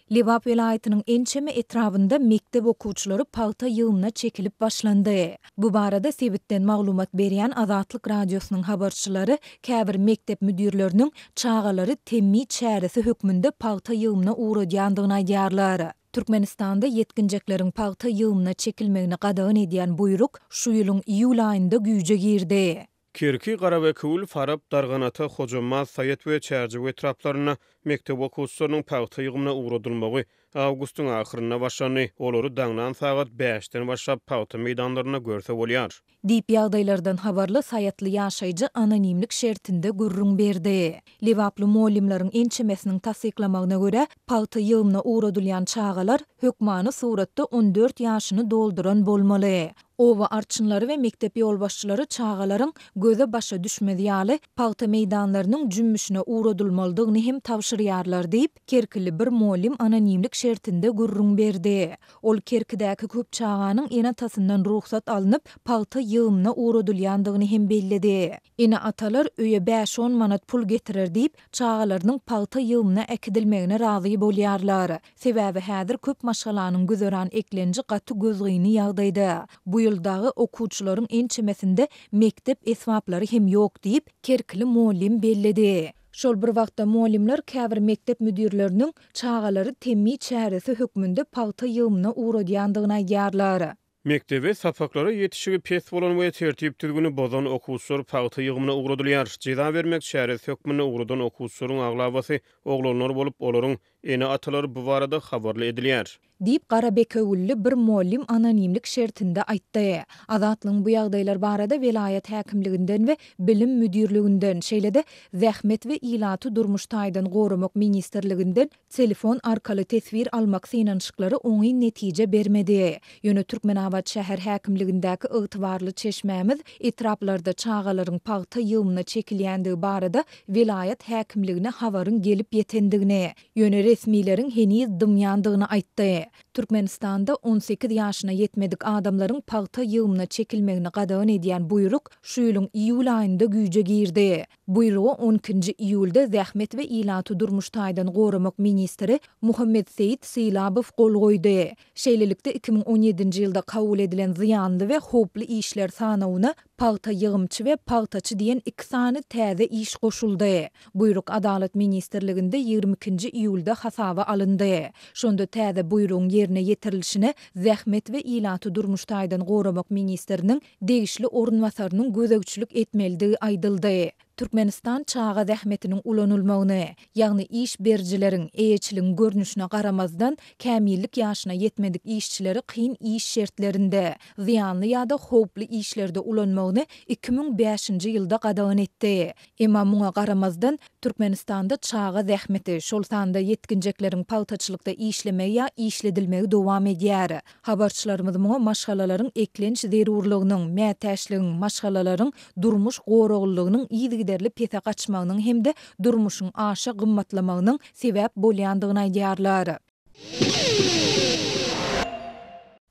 Lebap welaýatynyň ençeme etrabynda mekdep okuwçylary pagta ýygymyna çekilip başlandy. Bu barada sebitden maglumat berýän Azatlyk Radiosynyň habarçylary käbir mekdep müdirleriniň çagalary temmi çäresi hökmünde pagta ýygymyna ugradýandygyny aýdýarlar. Türkmenistanda ýetginjekleriň pagta ýygymyna çekilmegini gadagan edýän buýruk şu ýylyň iýul aýynda güýje girdi. Kerki, Garabekewül, Farap, Darganata, Hojambaz, Saýat we Çärjew etraplarynda mekdep okuwçylarynyň pagta ýygymyna ugradylmagy awgustyň ahyrynda başlandy. Olary daňdan sagat bäşden başlap pagta meýdanlarynda görse bolýar. Diýip, ýagdaýlardan habarly saýatly ýaşaýjy anonimlik şertinde gürrüň berdi. Lebaply mugallymlaryň ençemesiniň tassyklamagyna görä, pagta ýygymyna ugradylýan çagalar hökmany suratda 14 ýaşyny dolduran bolmaly. Oba arçynlary we mekdep ýolbaşçylary çagalaryň göze-başa düşmez ýaly, pagta meýdanlarynyň jümmüşine ugradylmalydygyny hem tabşyrýarlar diýip, kerkili bir mugallym anonimlik şertinde gürrüň berdi. Ol Kerkidäki köp çaganyň ene-atasyndan rugsat alnyp, pagta ýygymyna ugradylýandygyny hem belledi. Ene-atalar öýe bäş-on manat pul getirer diýip, çagalarynyň pagta ýygymyna äkidilmegine razy bolýarlar. Sebäbi häzir köp maşgalanyň güzeran eklenji gaty gözgyny ýagdaýda. Bu ýyl dagy okuwçylaryň ençemesinde mekdep esbaplary hem ýok diýip, kerkili mugallym belledi. Şol bir wagtda mugallymlar käbir mekdep müdirleriniň çagalary temmi çäresi hökmünde pagta ýygymyna ugradýandygyny aýdýarlar. Mekdebe sapaklara ýetişigi pes bolan we tertip-düzgüni bozan okuwçylar pagta ýygymyna ugradylýar. Jeza bermek çäresi hökmünde ugradan okuwçylaryň aglabasy oglanlar bolup, olaryň ene-atalary bu barada habarly edilýär. Diýip, garabekewülli bir mugallym anonimlik şertinde aýtdy. Azatlygyň bu ýagdaýlar barada welaýat häkimliginden we bilim müdirliginden, şeýle-de Zähmet we ilaty durmuş taýdan goramak ministrliginden telefon arkaly teswir almak synanyşyklary oňyn netije bermedi. Ýöne Türkmenabat şäher häkimligindäki ygtybarly çeşmämiz etraplarda çagalaryň pagta ýygymyna çekilýändigi barada welaýat häkimligine habaryň gelip ýetendigini, ýöne resmileriň heniz dymýandygyny aýtdy. Türkmenistanda 18 ýaşyna ýetmedik adamlaryň pagta ýygymyna çekilmegini gadagan edýän buýruk şu ýylyň iýul aýynda güýje girdi. Buýruga on ikinji iýulda Zähmet we ilaty durmuş taýdan goramak ministri Muhammetseýit Sylabow gol goýdy. Şeýlelikde, 2017-nji ýylda kabul edilen zyýanly we howply işler sanawyna pagta ýygymçy we pagtaçy diýen iki sany täze iş goşuldy. Buýruk Adalat ministrliginde 22-nji iýulda hasaba alyndy. Şonda täze buýrugyň ýerine ýetirilişine Zähmet we ilaty durmuş taýdan goramak ministriniň degişli orunbasarynyň gözegçilik etmelidigi aýdyldy. Türkmenistan çaga zähmetiniň ulanylmagyny, ýagny iş berijileriň, eýeçiligiň görnüşine garamazdan, kämillik ýaşyna ýetmedik işçileri kyn iş şertlerinde, zyýanly ýa-da howply işlerde ulanmagyny 2005-nji ýylda gadagan etdi. Emma muňa garamazdan, Türkmenistanda çaga zähmeti, şol sanda ýetginjekleriň pagtaçylykda işlemegi ýa işledilmegi dowam edýär. Habarçylarymyz muňa maşgalalaryň eklenç zerurlygynyň, mätäçligiň, maşgalalaryň durmuş goraglylygynyň yzygiderli pese gaçmagynyň hem-de durmuşyň aşa gymmatlamagynyň sebäp bolýandygyny aýdýarlar.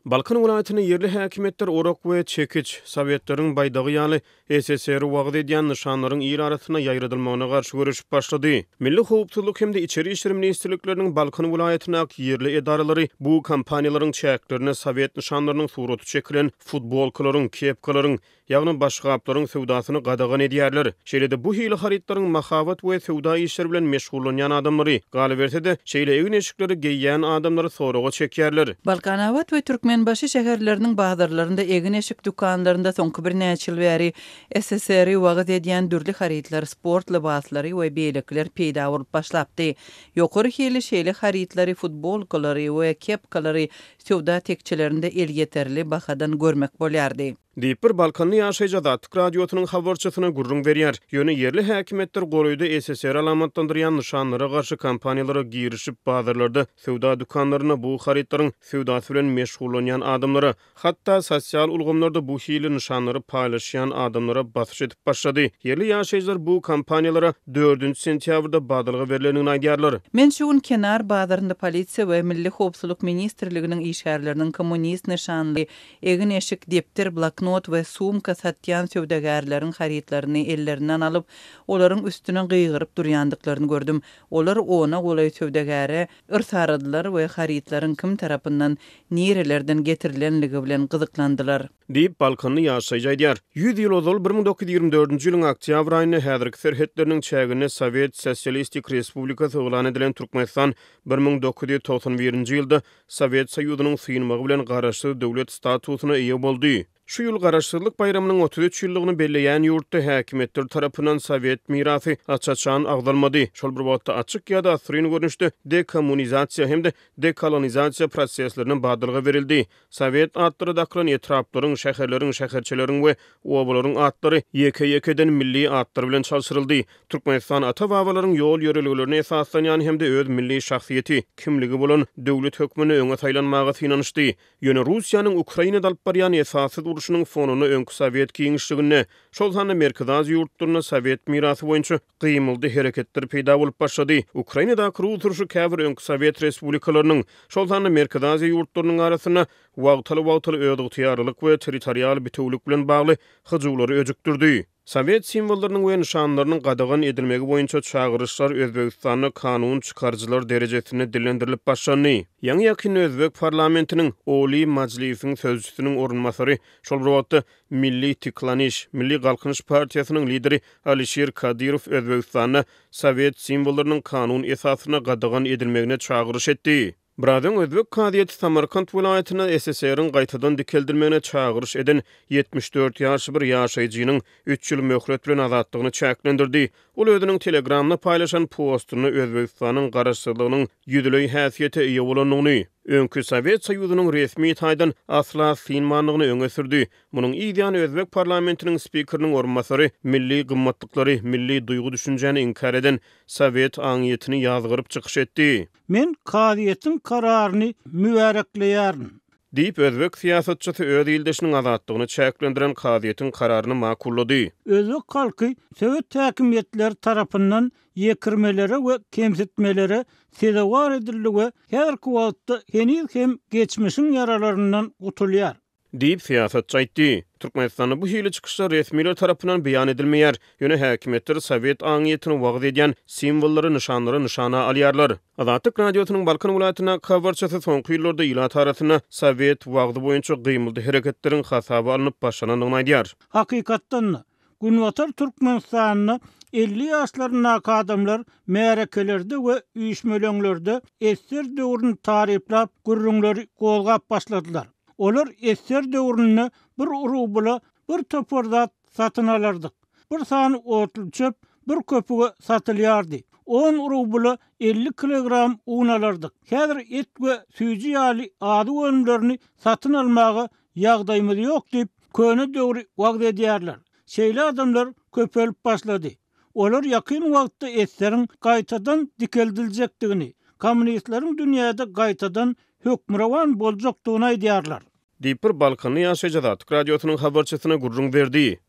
Balkan welaýatynda ýerli häkimiýetler orak we çekiç, sowetleriň baýdagy ýaly SSR-i wagyz edýän nyşanlaryň il arasynda ýaýradylmagyna garşy göreşip başlady. Milli howpsuzlyk hem-de Içeri işler ministrlikleriniň Balkan welaýatyndaky ýerli edaralary bu kampaniýalaryň çäklerinde sowet nyşanlarynyň suraty çekilen futbolkalaryň, kepkalaryň, ýagny başgaplaryň söwdasyny gadagan edýärler. Şeýle-de bu hili harytlaryň mahabat we söwda işleri bilen meşgullanýan adamlary, galyberse-de, şeýle egin-eşikleri geýýän adamlary soraga çekýärler. Balkanabat we Türkmenbaşy şäherleriniň bazarlarynda egin-eşik dükanlarynda soňky birnäçe ýyl bäri SSR-i wagyz edýän dürli harytlar, sport lybaslary we beýlekiler peýda bolup başlapdy. Ýokary hilli şeýle harytlary, futbolkalary we kepkalary söwda tekjelerinde elýeterli bahadan görmek bolýardy. Diýip, bir balkanly ýaşaýjy Azatlyk Radiosynyň habarçysyna gürrüň berýär. Ýöne ýerli häkimiýetler golaýda SSR alamatlandyrýan nyşanlara garşy kampaniýalara girişip, bazarlarda, söwda dükanlarynda bu harytlaryň söwdasy bilen meşgullanýan adamlara, hatda sosial ulgamlarda bu hili nyşanlary paýlaşýan adamlara basyş edip başlady. Ýerli ýaşaýjylar bu kampaniýalara dördünji sentýabrda badalga berlendigini aýdýarlar. Men şu gün Kenar bazarynda polisiýa we Milli howpsuzlyk ministrliginiň işgärleriniň kommunist nyşanly Egin-eşik, depder, bloknot. bloknot we sumka satýan söwdagärleriň harytlaryny ellerinden alyp, olaryň üstüne gygyryp durýandyklaryny gördüm. Olar ona golaý söwdagäre yrsaradylar we harytlaryň kim tarapyndan, nirelerden getirilenligi bilen gyzyklandylar. Diýip, balkanly ýaşaýjy aýdýar. Ýüz ýyl ozal, 1924-nji ýylyň oktýabr aýynda häzirki serhetleriniň çäginde Sowet Sosialistik Respublikasy yglan edilen Türkmenistan 1991-nji ýylda Sowet Soýuzynyň synmagy bilen garaşsyz döwlet statusyna eýe boldy. Şu ýyl Garaşsyzlyk baýramynyň 33 ýyllygyny belleýän ýurtda häkimiýetler tarapyndan sowet mirasy aç-açan agzalmady. Şol bir wagtda açyk ýa-da asyryn görnüşde dekommunizasiýa hem-de dekolonizasiýa proseslerine badalga berildi. Sowet atlary dakylan etraplaryň, şäherleriň, şäherçeleriň we obalaryň atlary ýeke-ýekeden milli atlar bilen çalşyryldy. Türkmenistan ata-babalaryň ýol-ýörelgelerine esaslanýan hem-de öz milli şahsyýeti, kimligi bolan döwlet hökmünde öňe saýlanmaga synanyşdy. Ýöne Russiýanyň Ukrainada alyp barýan esassyz urşunyň fonunda öňki sowet giňişliginde, şol sanda Merkezi Aziýa ýurtlarynda sowet mirasy boýunça gymyldy-hereketler peýda bolup başlady. Ukrainadaky rus urşy käbir öňki sowet respublikalarynyň, şol sanda Merkezi Aziýa ýurtlarynyň arasynda wagtal-wagtal özygtyýarlylyk we territorial bitewülik bilen bagly hyjuwlary öjükdirdi. Sowet simwollarynyň we nyşanlarynyň gadagan edilmegi boýunça çagyryşlar Özbegistanda kanun çykaryjylar derejesinde dillendirilip başlandy. Ýaňy-ýakynda özbek parlamentiniň Oliý Majlisiň sözçüsiniň orunbasary, şol bir wagtda Milli tiklaniş, Milli galkynyş partiýasynyň lideri Alişir Kadyrow Özbegistanda sowet simwollarynyň kanun esasynda gadagan edilmegine çagyryş etdi. Biraz öň özbek kazyýeti Samarkant welaýatynda SSR-iň gaýtadan dikeldilmegine çagyryş eden 74 ýaşly bir ýaşaýjynyň üç ýyl möhlet bilen azatlygyny çäklendirdi. Ol özüniň Telegramda paýlaşan postunda Özbegistanyň garaşsyzlygynyň ýüzleý häsiýete eýe bolandygyny, öňki Sowet Soýuzynyň resmi taýdan asla synmandygyny öňe sürdi. Munuň yz ýany özbek parlamentiniň spikeriniň orunbasary milli gymmatlyklary, milli duýgy-düşünjäni inkär eden sowet aňyýetini ýazgaryp çykyş etdi. Men kazyýetiň kararyny mübärekleýärin. Diýip, özbek syýasatçysy öz ildeşiniň azatlygyny çäklendiren kazyýetiň kararyny makullady. Özbek halky sowet häkimiýetleri tarapyndan ýekirmelere we kemsitmelere sezewar edildi we häzirki wagtda heniz hem geçmişiň ýaralaryndan gutulýar. Diýip, syýasatçy aýtdy. Türkmenistanda bu hili çykyşlar resmiler tarapyndan beýan edilmeýär. Ýöne häkimiýetler sowet aňyýetini wagyz edýän simwollary, nyşanlary nyşana alýarlar. Azatlyk Radiosynyň Balkan welaýatyndaky habarçysy soňky ýyllarda ilat arasynda sowet wagzy boýunça gymyldy-hereketleriň hasaba alnyp başlanandygyny aýdýar. Hakykatdan-da, Günbatar Türkmenistanda 50 ýaşlaryndaky adamlar märekelerde we üýşmeleňlerde ssr döwrüni taryplap gürrüňleri gozgap başladylar. Olar ssr döwründe bir rubla bir topar zat satyn alardyk. Bir sany otluçöp bir köpüge satylýardy. On rubla 50 kilogram un alardyk. Häzir et we süýji ýaly azyk önümlerini satyn almaga ýagdaýymyz ýok diýip, köne döwri wagyz edýärler. Şeýle adamlar köpelip başlady. Olar ýakyn wagtda eseriň gaýtadan dikeldiljekdigini, kommunistleriň dünýäde gaýtadan hökmürowan boljakdygyny aýdýarlar. Diýip, bir balkanly ýaşaýjy Azatlyk Radiosynyň habarçysyna gürrüň berdi.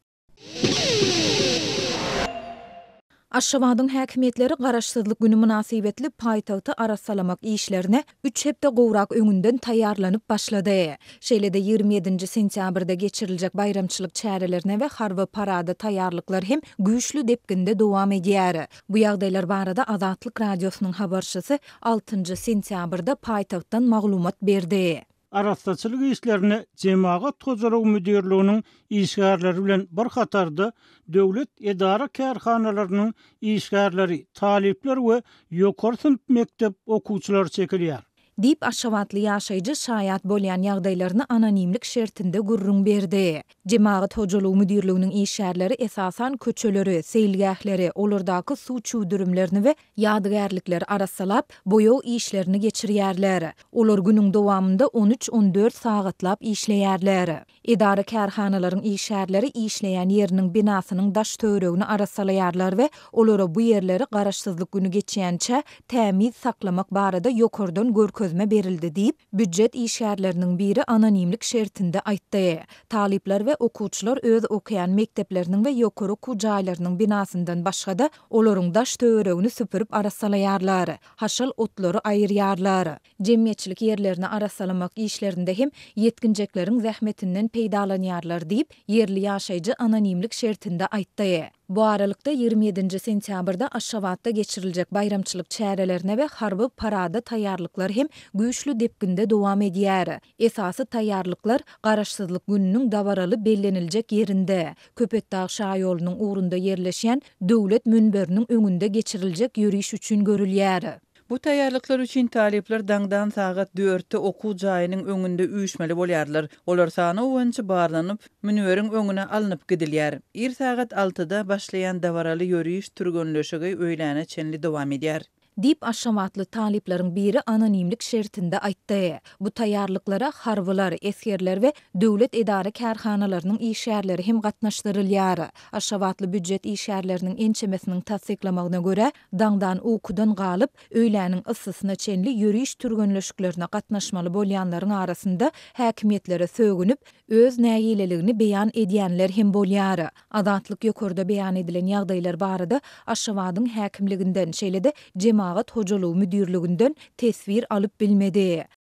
Aşgabadyň häkimiýetleri Garaşsyzlyk güni mynasybetli paýtagty arassalamak işlerine üç hepde gowrak öňünden taýýarlanyp başlady. Şeýle-de 27-nji sentýabrda geçiriljek baýramçylyk çärelerine we harby parada taýýarlyklar hem güýçli depginde dowam edýär. Bu ýagdaýlar barada Azatlyk Radiosynyň habarçysy altynjy sentýabrda paýtagtdan maglumat berdi. Arassaçylyk işlerine Jemagat hojalygy müdirliginiň işgärleri bilen bir hatarda döwlet edara-kärhanalarynyň işgärleri, talyplar we ýokary synp mekdep okuwçylary çekilýär. Diýip, aşgabatly ýaşaýjy şaýat bolýan ýagdaýlaryny anonimlik şertinde gürrüň berdi. Jemagat hojalygy müdirliginiň işgärleri esasan köçeleri, seýilgähleri, olardaky suw çüwdürimlerini we Ýadygärlikleri arassalap, boýag işlerini geçirýärler. Olar günüň dowamynda on üç-on dört sagatlap işleýärler. Edara-kärhanalaryň işgärleri işleýän ýeriniň binasynyň daş-töweregini arassalaýarlar we olara bu ýerleri Garaşsyzlyk güni geçýänçä tämiz saklamak barada ýokardan görkezme berildi diýip, býujet işgärleriniň biri anonimlik şertinde aýtdy. Talyplar we okuwçylar öz okaýan mekdepleriniň we ýokary okuw jaýlarynyň binasyndan başga-da, Olaryň daş-töweregini süpürip arassalaýarlar, haşal otlary aýyrýarlar. Jemgyýetçilik ýerlerini arassalamak işlerinde hem ýetginjekleriň zähmetinden peýdalanylýar. peýdalanýarlar diýip, ýerli ýaşaýjy anonimlik şertinde aýtdy. Bu aralykda, 27-nji sentýabrda Aşgabatda geçiriljek baýramçylyk çärelerine we harby parada taýýarlyklar hem güýçli depginde dowam edýär. Esasy taýýarlyklar Garaşsyzlyk gününiň dabaraly belleniljek ýerinde, Köpetdag şaýolunyň ugrunda ýerleşýän Döwlet münberiniň öňünde geçiriljek ýöriş üçin görülýär. Bu taýýarlyklar üçin talyplar daňdan sagat dörtde okuw jaýynyň öňünde üýşmeli bolýarlar. Olar sanaw boýunça barlanyp, münberiň öňüne alnyp gidilýär. Ir sagat altyda başlaýan dabaraly ýöriş türgenleşigi öýläne çenli dowam edýär. Diýip, aşgabatly talyplaryň biri anonimlik şertinde aýtdy. Bu taýýarlyklara harbylar, esgerler we döwlet edara-kärhanalarynyň işgärleri hem gatnaşdyrylýar. Aşgabatly býujet işgärleriniň ençemesiniň tassyklamagyna görä, daňdan ukudan galyp, öýläniň yssysyna çenli ýöriş türgenleşiklerine gatnaşmaly bolýanlaryň arasynda häkimiýetlere sögünip, öz nägileligini beýan edýänler hem bolýar. Azatlyk ýokarda beýan edilen ýagdaýlar barada Aşgabadyň häkimliginden, şeýle-de Jemagat hojalygy müdirliginden teswir alyp bilmedi.